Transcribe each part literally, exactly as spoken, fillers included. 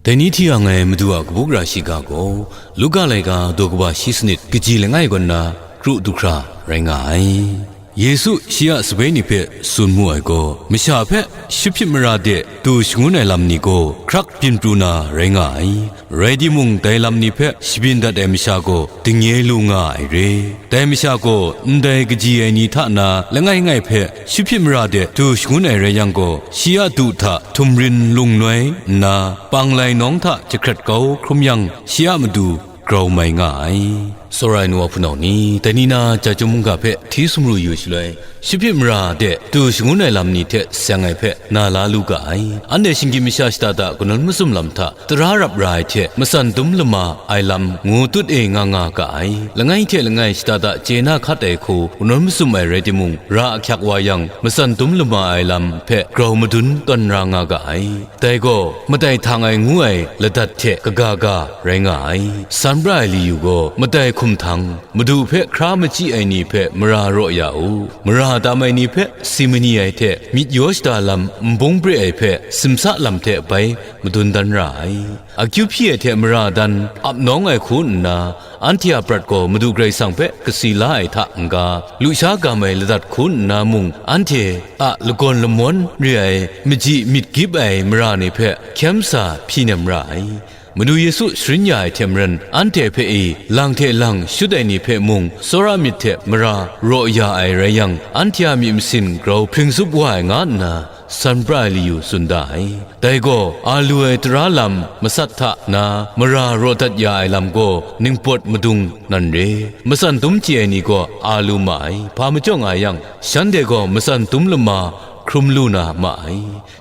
Dai ni hti yang ai Madu a kabu gara shiga gaw, Luka laika daw kaba shi sanit kaji langai kaw nna kru du hkra rai nga ai. Yesu shi a sape ni hpe tsun mu ai gaw, masha hpe shahpyit mara de du shangun ai lam ni gaw hkrak byin pru na rai nga ai. Rai timung, dai lam ni hpe shabyin dat ai masha gaw dingnye lu nga ai re. Dai masha gaw ndai kaji ai ni hta na langai ngai hpe shahpyit mara de du shangun ai rai yang gaw, shi a du hta htumrin lungnoi nna, panglai nawng hta jahkrat kau hkrum yang, shi a matu grau mai nga ai. Tsawra ai nu wa hpunau ni, dai ni na ja chyum mungga hpe hti sumru yu shaloi, shahpyit mara de du shangun ai lam ni hte seng ai hpe na la lu ga ai. Anhte shinggyim masha shada da kanawn mazum lam hta tara rap ra ai hte matsan dum lama ai lam ngu tut e nga nga ga ai. Langai hte langai shada da chye na hkat ai hku kanawn mazum ai rai timung, ra ahkyak wa yang, matsan dum lama ai lam hpe grau madun tawn ra nga ga ai. Dai gaw, matai htang ai ngu ai ladat hte kaga ga rai nga ai. San pra ai layu gaw, matai hkum htang, Madu hpe hkra machyi ai ni hpe mara raw ya u, mara tam ai ni hpe si mani ai hte myit yaw shada lam nbung pre ai hpe simsa lam hte bai madun dan ra ai. Akyu hpyi ai hte mara dan ap nawng ai hku nna, anhte a prat gaw Madu Karai Kasang hpe kasi la ai hta n-ga, lusha gam ai ladat hku nna mung, anhte a lagawn lamawn re ai, machyi myit gyip ai mara ni hpe hkyem sa hpyi nem ra ai. Madu Yesu sharin ya ai hte maren, anhte hpe e lang hte lang shut ai ni hpe mung, tsawra myit hte mara raw ya ai rai yang, anhte a myit masin grau hpring zup wa ai nga nna, san pra ai layu tsun da ai. Dai gaw, a lu ai tara lam masat hta na mara raw dat ya ai lam gaw ningpawt madung nan re. Matsan dum chye ai ni gaw a lu ma ai, hpa majaw nga yang, shanhte gaw matsan dum lama hkrum lu na ma ai.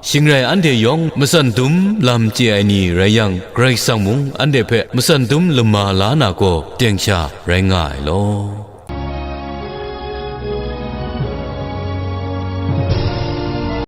Shing rai anhte yawng matsan dum lam chye ai ni rai yang, Karai Kasang mung anhte hpe matsan dum lama la na gaw teng sha rai nga ai law.